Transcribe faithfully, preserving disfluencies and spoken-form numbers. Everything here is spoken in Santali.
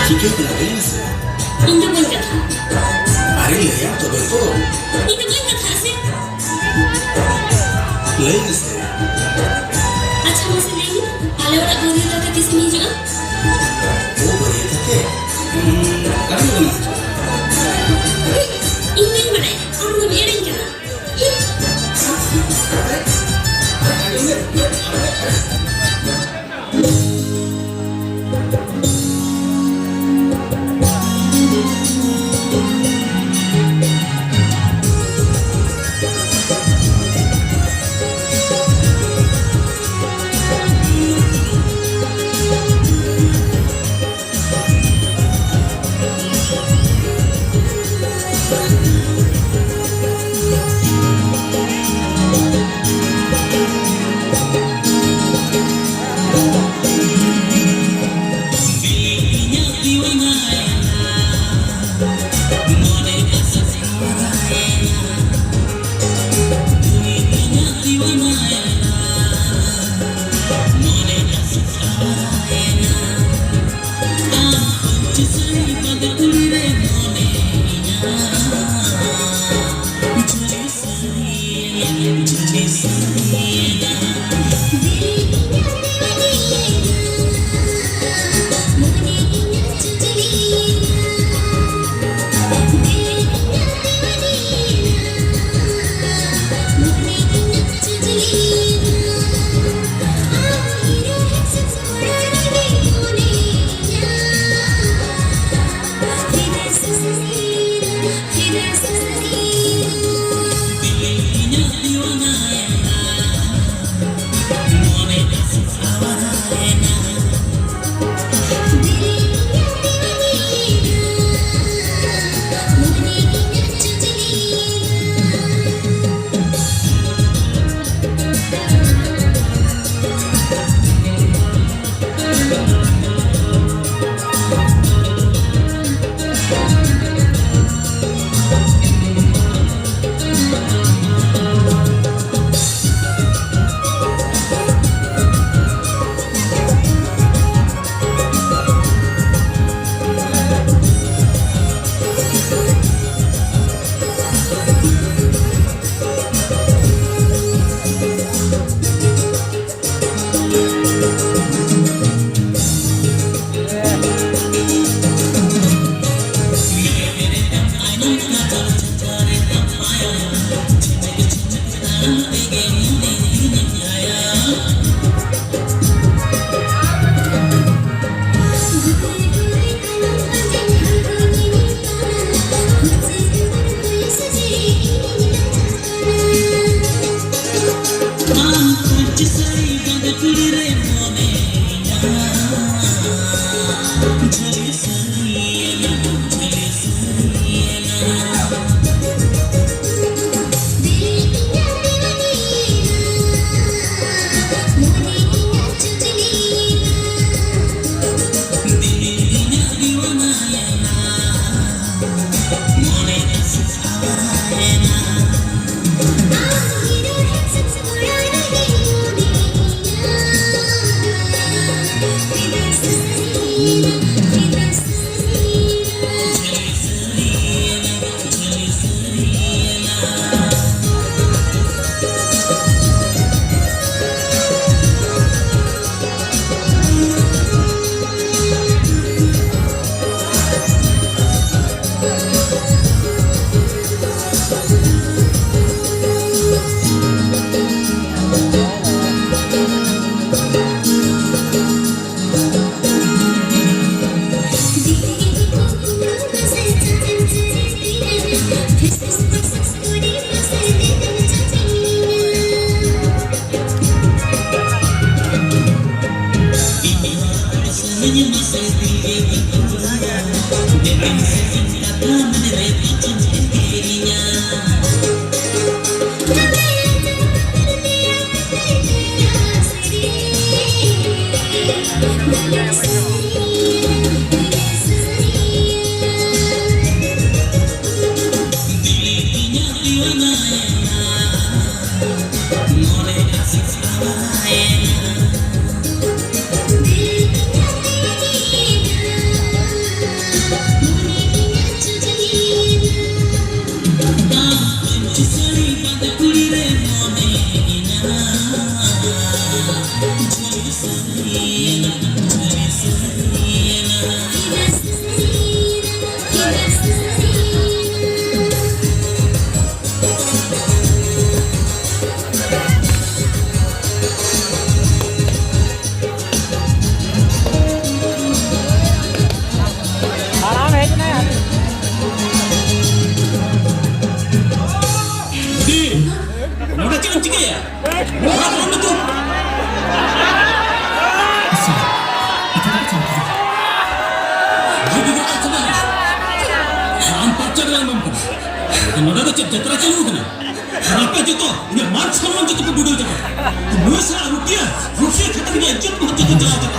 ᱪᱤᱠᱟᱹ ᱠᱟᱱᱟ, ᱞᱟᱹᱭ ᱢᱮᱥᱮ᱾ ᱤᱧ ᱫᱚ ᱵᱟᱹᱧ ᱠᱟᱛᱷᱟᱜᱼᱟ᱾ ᱟᱨᱮ, ᱞᱟᱹᱭᱟᱢ ᱛᱚᱵᱮ ᱛᱚ᱾ ᱤᱧ ᱫᱚ ᱵᱟᱹᱧ ᱠᱟᱛᱷᱟᱜᱼᱟ ᱥᱮ᱾ ᱞᱟᱹᱭ ᱢᱮᱥᱮ᱾ ᱟᱪᱪᱷᱟ, ᱢᱟᱥᱮ ᱞᱟᱹᱭ ᱢᱮ, ᱟᱞᱮ ᱚᱲᱟᱜ ᱵᱟᱹᱨᱭᱟᱹᱛ ᱟᱛᱮ ᱛᱤᱥᱮᱢ ᱦᱤᱡᱩᱜᱼᱟ? ᱳ, ᱵᱟᱹᱨᱭᱟᱹᱛ ᱟᱛᱮ? ᱦᱩᱸ, ᱠᱟᱹᱢᱤ ᱠᱟᱱᱟ᱾ ᱤᱧ ᱵᱟᱹᱧ ᱵᱟᱲᱟᱭᱟ, ᱟᱢ ᱫᱚᱢ ᱮᱲᱮᱧ ᱠᱟᱱᱟ᱾ ᱱᱚᱰᱮ ᱪᱮᱫ ᱮᱢ ᱪᱤᱠᱟᱹᱭᱟ? ᱚᱲᱟᱜ ᱠᱷᱚᱱ ᱱᱤᱛᱚᱜ ᱟᱢ ᱯᱟᱨᱪᱟ ᱫᱚ ᱮᱢᱟᱢ ᱠᱟᱱᱟ᱾ ᱱᱚᱰᱮ ᱫᱚ ᱪᱮᱫ ᱡᱟᱛᱨᱟ ᱪᱟᱹᱞᱩ ᱠᱟᱱᱟ? ᱟᱨ ᱟᱯᱮ ᱡᱚᱛᱚ ᱤᱧᱟᱹᱜ ᱢᱟᱱ ᱥᱚᱱᱢᱟᱱ ᱡᱚᱛᱚ ᱯᱮ ᱵᱩᱰᱟᱹᱣ ᱪᱟᱵᱟ᱾ ᱱᱩᱭ ᱥᱟᱞᱟᱜ ᱨᱩᱯᱤᱭᱟᱹ, ᱨᱩᱯᱤᱭᱟᱹ ᱠᱷᱟᱹᱛᱤᱨ ᱤᱧᱟᱹᱜ ᱤᱡᱽᱡᱚᱛ ᱢᱚᱡᱽᱡᱚᱛ ᱡᱚᱛᱚ ᱪᱟᱞᱟᱣ ᱪᱟᱵᱟ᱾